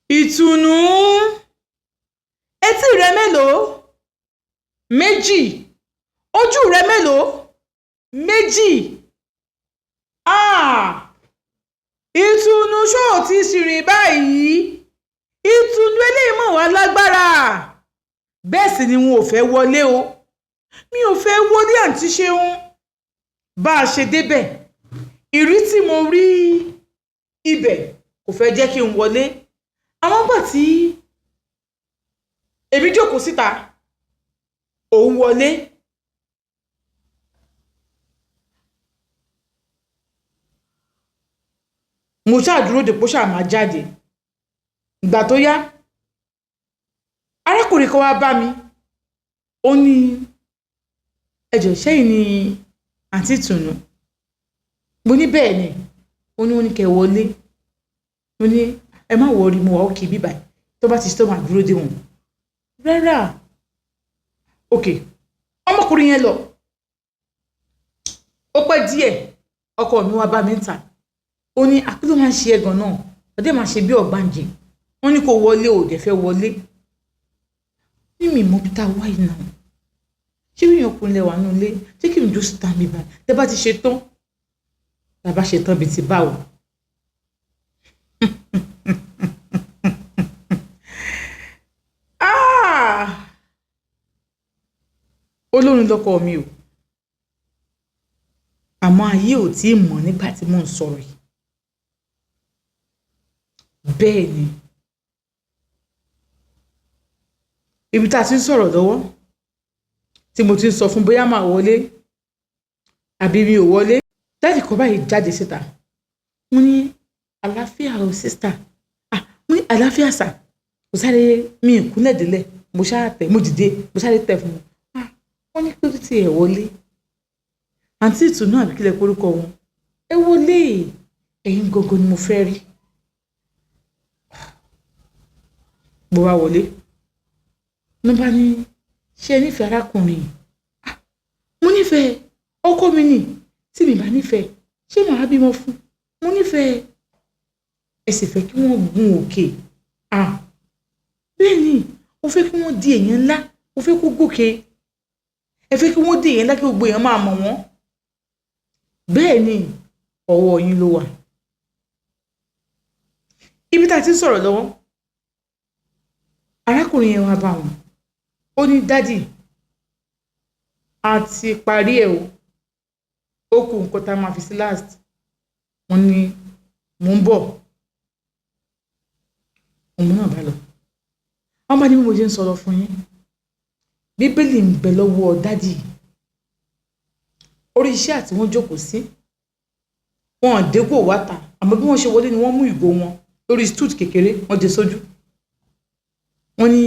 Ìtùnú, etí rẹ mélòó? Méjì. Ojú rẹ mélòó? Méjì. Ah! Ìtùnú, ṣó o ti ṣìrìn báyìí? Ìtùnú, eléyìí mọ̀ wá lágbára. Bẹ́ẹ̀ sì ni wọn ò fẹ́ wọlé o, mi ò fẹ́ wọlé. Àǹtí Ṣeun, bá a ṣe débẹ̀, ìrí tí mo rí ibẹ̀ kò fẹ́ jẹ́ kí n wọlé. Àwọn gbà tí èmi jókòó síta, òun wọlé. Mo ṣáà dúró dèpò, ṣáà máa jáde. Ìgbà tó yá, arákùnrin kan wá bá mi. Ó ní, "Ẹjọ, ṣẹ́yìn ni àǹtí Ìtùnú?" Mo ní, "Bẹ́ẹ̀ ni." Ó ní, "Wọ́n ní kẹ́ ẹ wọlé." Mo ní, "Ẹ má worry, mo wà okay bíbá tó bá ti ṣe tó máa dúró dé wọn." Rárá, ok. Ọmọkùnrin yẹn lọ. Ó pẹ́ díẹ̀, ọkọ mi wá bá mi ń ta. Ó ní, "Àkí ló máa ń ṣe ẹ̀gàn náà? Ọdẹ máa ṣe bí ọ̀gbàǹjẹ. Wọ́n ní kó wọlé, ò dẹ̀ fẹ́ wọlé." Ní mi mọ bí tá a wá iná ṣé wíyàn ọkùnrin lẹwà nù ilé. Ṣé kí n dúró síta mi báyìí? Tẹ bá ti ṣe tán, tá a bá ṣe tán bíi ti báwo. Ah! Olórin lọkọ mi o, àmọ́ ayé ò tí ì mọ̀ nígbà tí mò ń sọ̀rọ̀ yìí. Bẹ́ẹ̀ ni, ibi tá a ti ń sọ̀rọ̀ lọ́wọ́, tí mo ti ń sọ fún bóyá màá wọlé àbí mi ò wọlé, daddy kan báyìí jáde síta. Mo ní, "Àlàáfíà o, sister." Ah, mo ní, "Àlàáfíà, sir." Mo sáré, mi ìkúnlẹ̀ délẹ̀, mo ṣáà tẹ̀, mo dìde, mo sáré tẹ̀ fún un. Ah, wọ́n ní kí ló ti ẹ̀ wọlé? Àǹtí Ìtùnú, àbí kílẹ̀ korúkọ wọn? Ẹ wọlé, ẹ̀yin gangan ni mo fẹ́ rí. Mo bá wọlé, ló bá ní, "Ṣé ẹ nífẹ̀ẹ́ arákùnrin yìí?" Ah, mo nífẹ̀ẹ́ ọkọ mi nì. Tí mi bá nífẹ̀ẹ́, ṣé màá bímọ fún? Mo nífẹ̀ẹ́. "Ẹ sì fẹ́ kí wọ́n gun òkè?" Ah, bẹ́ẹ̀ ni, mo fẹ́ kí wọ́n di èèyàn ńlá, mo fẹ́ kó gòkè. "Ẹ fẹ́ kí wọ́n di èèyàn ńlá, kí gbogbo èèyàn máa mọ̀ wọ́n?" Bẹ́ẹ̀ ni. Ọwọ́ yín ló wà. Ibi tá a ti ń sọ̀rọ̀ lọ́wọ́, arákùnrin yẹn wá bá wọn. Ó ní, "Daddy, a ti parí ẹ̀ o, ó kù nǹkan tá a máa fi sí last." Wọ́n ní, "Mò ń bọ̀." Òun náà bá lọ. Wọ́n bá ní, bí mo ṣe ń sọ̀rọ̀ fún yín, Bíbélì ń bẹ lọ́wọ́ daddy. Orí iṣẹ́ àti wọ́n jókòó sí, wọn ò dégò wá ta. Àmọ́ bí wọ́n ṣe wọlé ni wọ́n mú ìgò wọn lórí stool kékeré, wọ́n dé sójú. Wọ́n ní,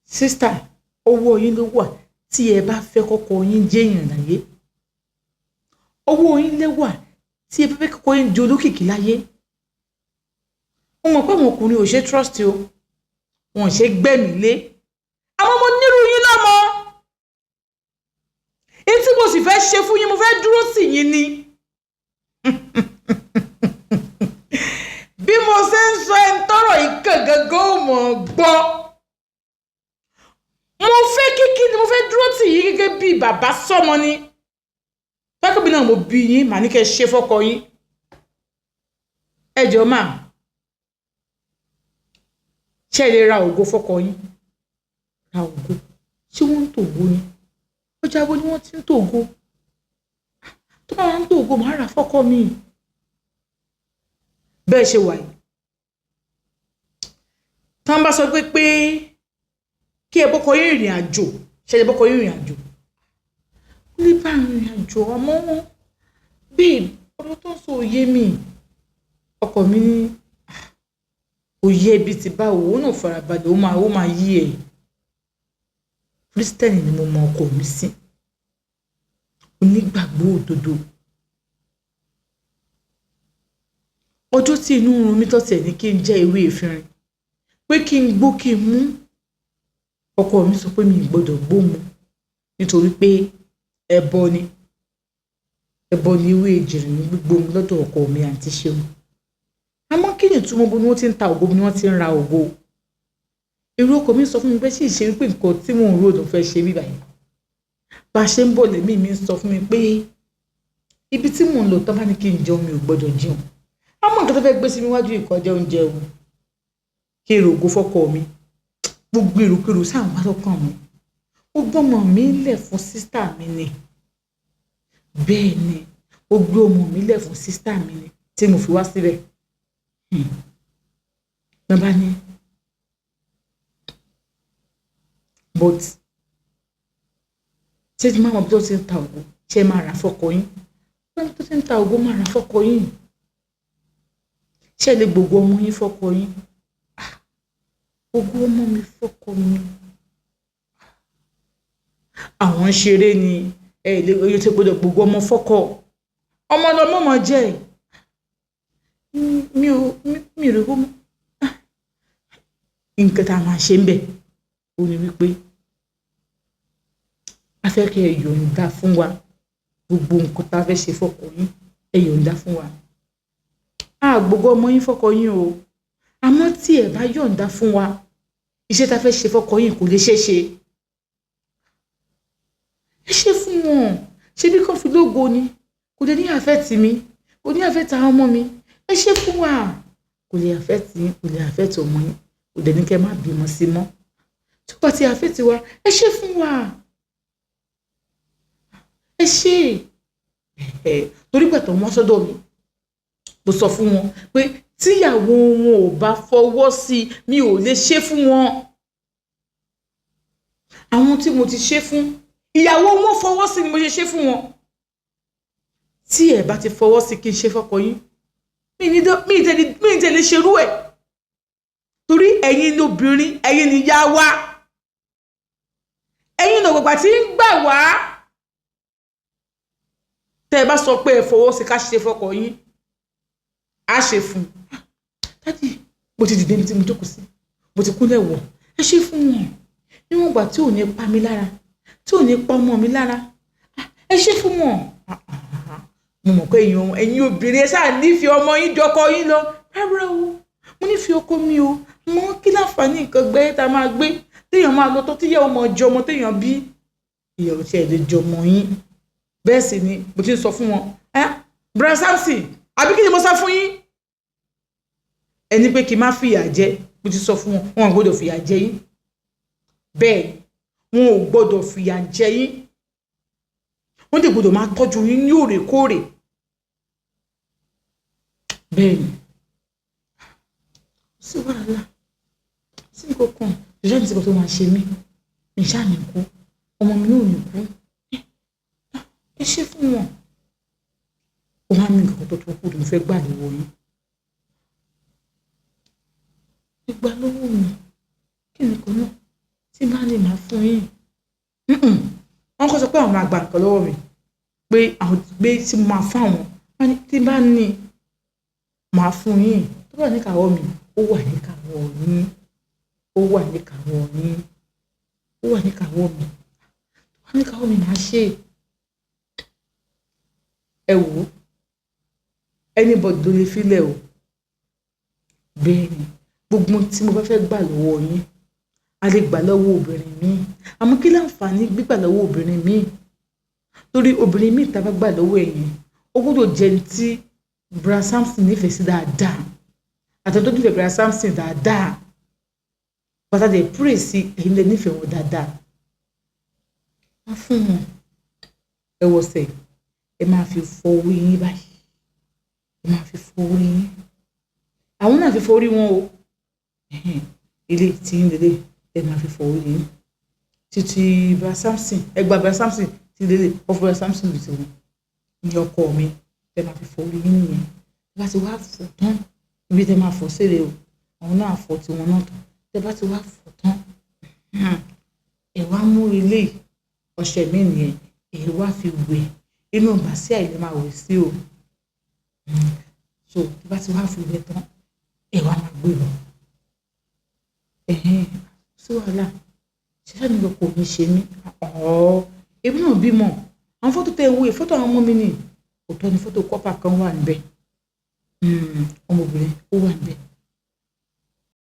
"Sister, ọwọ́ yín ló wà. Tí ẹ bá fẹ́ kọ́kọ́ yín jẹ́ èèyàn láyé, ọwọ́ yín lẹ́wà. Tí ẹ bá fẹ́ kọ́kọ́ yín di olókìkí láyé." Wọ́n mọ̀ pé àwọn ọkùnrin ò ṣe trust o, wọn ò ṣe gbẹ̀mí lé. Àmọ́ mo nírú yín lọ́mọ. Èyí tí mo sì fẹ́ ṣe fún yín, mo fẹ́ dúró tì yín ni. Bí mo ṣe ń sọ, ẹni tọ́rọ̀ yìí kàn gangan ò mọ̀ gbọ́. Mo fẹ́ kíkí ni, mo fẹ́ dúró tì yín gẹ́gẹ́ bí bàbá sọ́mọ ni. Fẹ́kọ̀bí náà mo bí yín, màá ní kẹ́ ẹ ṣe fọ́kọ yín. Ẹ jọ̀ọ́ mà, ṣé ẹ lè ra ògo fọ́kọ yín? Ra ògo? Ṣé wọ́n ń tògo ni? Ọjà wo ni wọ́n ti ń tògo? Tó bá wà ń tògo, màá rà fọ́kọ mi. Bẹ́ẹ̀ ṣe wà yìí, tí wọ́n bá sọ pé kí ẹ bọ́kọ yín rìnrìn àjò, ṣe ẹ bọ́kọ yín rìnrìn àjò? Ó lè bá rìnrìn àjò. Àmọ́ babe, ọ̀rọ̀ tó ń sọ òye mi. Ọkọ mi ní òye ibi tí báwo. Òun náà farabalẹ̀, ó máa yí ẹ̀. Kristẹni ni mo mọ ọkọ mi sí, onígbàgbọ́ òdodo. Ọjọ́ tí inú ń run mí, tọ́tẹ̀ ní kí n jẹ́ ewé efinrin, pé kí n gbó, kí n mú, ọkọ mi sọ pé mi ì gbọ́dọ̀ gbó mu nítorí pé ẹbọ ni. Ẹbọ ni ewé ejìrìn ní gbígbó mu lọ́dọ̀ ọkọ mi. Àǹtí Ṣeun, Àmọ́ kí ni ìtumọ̀ bo ni wọ́n ti ń ta ògo, bo ni wọ́n ti ń ra ògo? Èrò ọkàn mi sọ fún mi pé ṣé ìṣe wípé nǹkan tí mò ń rò ló fẹ́ ṣe bíbáyìí. Bá ṣe ń bọ̀ lẹ́mí mi sọ fún mi pé ibi tí mò ń lọ tán bá ní kí n jẹun, mi ò gbọdọ̀ jẹun. Àmọ́ nǹkan tó fẹ́ gbé sí mi wájú ìkọjá oúnjẹ o. Kí èrò ògo fọ́kọ mi. Gbogbo èròkérò sáà wá lọ́kàn mi. Ó gbọ́mọ mi lẹ̀ fún sister mi ni. Bẹ́ẹ̀ ni, ó gbé ọmọ mi lẹ̀ fún sister mi ni tí mo fi wá síbẹ̀. Wọ́n bá ní, but ṣé tí máa mọ bí tó ti ń ta ògo, ṣé máa rà fọ́kọ yín? Bí tó ti ń ta ògo, máa rà fọ́kọ yín. Ṣé lè gbogbo ọmọ yín fọ́kọ yín? Gbogbo ọmọ mi fọ́kọ mi. Àwọn ń ṣeré ni, ẹ lè oyè tí gbọdọ̀ gbogbo ọmọ fọ́kọ. Ọmọ lọmọ mọ jẹ́. Mi ò, mi rò pé nǹkan tá a máa ṣe ń bẹ̀, ó ní wípé a fẹ́ kí ẹ yọ̀ǹda fún wa gbogbo nǹkan tá a fẹ́ ṣe fọ́kọ yín, ẹ yọ̀ǹda fún wa. A gbogbo ọmọ yín fọ́kọ yín o. Àmọ́ tí ẹ bá yọ̀ǹda fún wa, iṣẹ́ tá a fẹ́ ṣe fọ́kọ yín kò lè ṣeé ṣe. Ẹ ṣe fún wọn. Ṣé bí kàn fi lógo ni? Kò lè ní affect mi, kò ní affect àwọn ọmọ mi. Ẹ ṣe fún wa. Kò lè affect yín, kò lè affect ọmọ yín. Kò dẹ̀ ní kí ẹ má bímọ sí mọ́. Tí ó bá ti affect wa, ẹ ṣe fún wa. Ẹ ṣe. Torí pé tó wọ́n sọ́dọ̀ mi, mo sọ fún wọn pé tíyàwó wọn ò bá fọwọ́ sí, mi ò lè ṣe fún wọn. Àwọn tí mo ti ṣe fún, ìyàwó wọn fọwọ́ sí ni mo ṣe ṣe fún wọn. Tí ẹ bá ti fọwọ́ sí kí n ṣe fọ́kọ yín, mi ì tẹ̀lé ṣerú ẹ̀. Torí ẹ̀yin ni obìnrin, ẹ̀yin ni ìyá wa. Ẹ̀yin ni ọ̀gbàgbà tí ń gbà wá. Tẹ́ ẹ bá sọ pé ẹ fọwọ́ sí ká ṣe fọ́kọ yín, á ṣe fún un. Daddy, mo ti dìde níbi tí mo jókòó sí, mo ti kúnlẹ̀ wọ̀, ẹ ṣe fún wọn. Níwọ̀n ìgbà tí ò ní pa mí lára, tí ò ní pa ọmọ mi lára, ẹ ṣe fún wọn. Mo mọ̀ pé ẹ̀yin obìnrin ẹ ṣáà nífẹ̀ẹ́ ọmọ yín ju ọkọ yín lọ. Rárá o, mo nífẹ̀ẹ́ ọkọ mi o. Àmọ́ kí láǹfààní nǹkan gbé tá a máa gbé, téèyàn máa lọ tó tí ìyàwó máa jẹ ọmọ téèyàn bí. Ìyàwó tí ẹ lè jẹ ọmọ yín. Bẹ́ẹ̀ sì ni mo ti ń sọ fún wọn. Brother Samson, àbí kí ni mo sọ fún yín? Ẹ ní pé kí n má fìyà jẹ, mo ti sọ fún wọn, wọn ò gbọdọ̀ fìyà jẹ yín. Bẹ́ẹ̀ ni, wọn ò gbọdọ̀ fìyà jẹ yín. Wọ́n dẹ̀ gbọdọ̀ máa tọ́jú yín ní òrèkóòrè. Bẹ́ẹ̀ ni. Kò sí wàhálà, kò sí nǹkan kan. Ṣé ní tí nǹkan tó máa ṣe mí? Mi ṣáà ní kú. Ọmọ mi náà ò ní kú. Ẹ ṣe fún wọn. Ó wá ní nǹkan tó tó kù tí mo fẹ́ gbà lọ́wọ́ yín. Ẹ gbà lọ́wọ́ mi. Kí ni nǹkan náà? Tí bá lè máa fún yín. Wọ́n kọ́ sọ pé àwọn máa gba nǹkan lọ́wọ́ mi. Pé àwọn pé tí mo máa fún àwọn. Wọ́n ní tí bá ní, màá fún yín. Tó bá wà ní ìkáwọ́ mi, ó wà ní ìkáwọ́ yín. Ó wà ní ìkáwọ́ yín. Ó wà ní ìkáwọ́ mi. Tó wà ní ìkáwọ́ mi, màá ṣe. Ẹ wò ó. Anybody ló lè fi lẹ̀ o. Bẹ́ẹ̀ ni, gbogbo ohun tí mo bá fẹ́ gbà lọ́wọ́ yín, a lè gbà lọ́wọ́ obìnrin mi. Àmọ́ kí láǹfààní gbígbà lọ́wọ́ obìnrin mi? Torí obìnrin mi tí a bá gbà lọ́wọ́ ẹ̀yin, ó gbọdọ̀ jẹ́ ẹni tí Brother Samson nífẹ̀ẹ́ sí dáadáa. Àti ẹni tó nífẹ̀ẹ́ Brother Samson dáadáa. Bàtà dẹ̀ pray sí ẹ̀yin lẹ nífẹ̀ẹ́ wọn dáadáa. Wọ́n fún wọn. Ẹ wọ̀sẹ̀, ẹ máa fi fọ orí yín báyìí. Ẹ máa fi fọ orí yín. Àwọn náà fi fọ orí wọn o. Ilé tí ń lélẹ̀, ẹ máa fi fọ orí yín. Títí Brother Samson, ẹ gba Brother Samson tí lélẹ̀, wọ́n fún Brother Samson bí tiwọn. Ní ọkọ mi, ẹ máa fi fọ orí yín nìyẹn. Tí bá ti wá fọ tán, ibi tí ẹ máa fọ sílẹ̀ o. Àwọn náà fọ tiwọn náà tán. Tí ẹ bá ti wá fọ tán, ẹ wá mú ilé ọṣẹ mi nìyẹn, ẹ wá fi wẹ̀. Inú bàsíà yìí lẹ máa wẹ̀ sí o. So tí bá ti wá fi wẹ̀ tán, ẹ wá máa gbé lọ. Sí wàhálà. Ṣé ṣáà ní nǹkan kò ní ṣe mí? Ọ̀ọ́, èmi náà bímọ. Àwọn fọ́tò tẹ wo yìí, fọ́tò àwọn ọmọ mi ni. Òótọ́ ni fọ́tò kọ́pà kan wà níbẹ̀. Ọmọbìnrin ó wà níbẹ̀.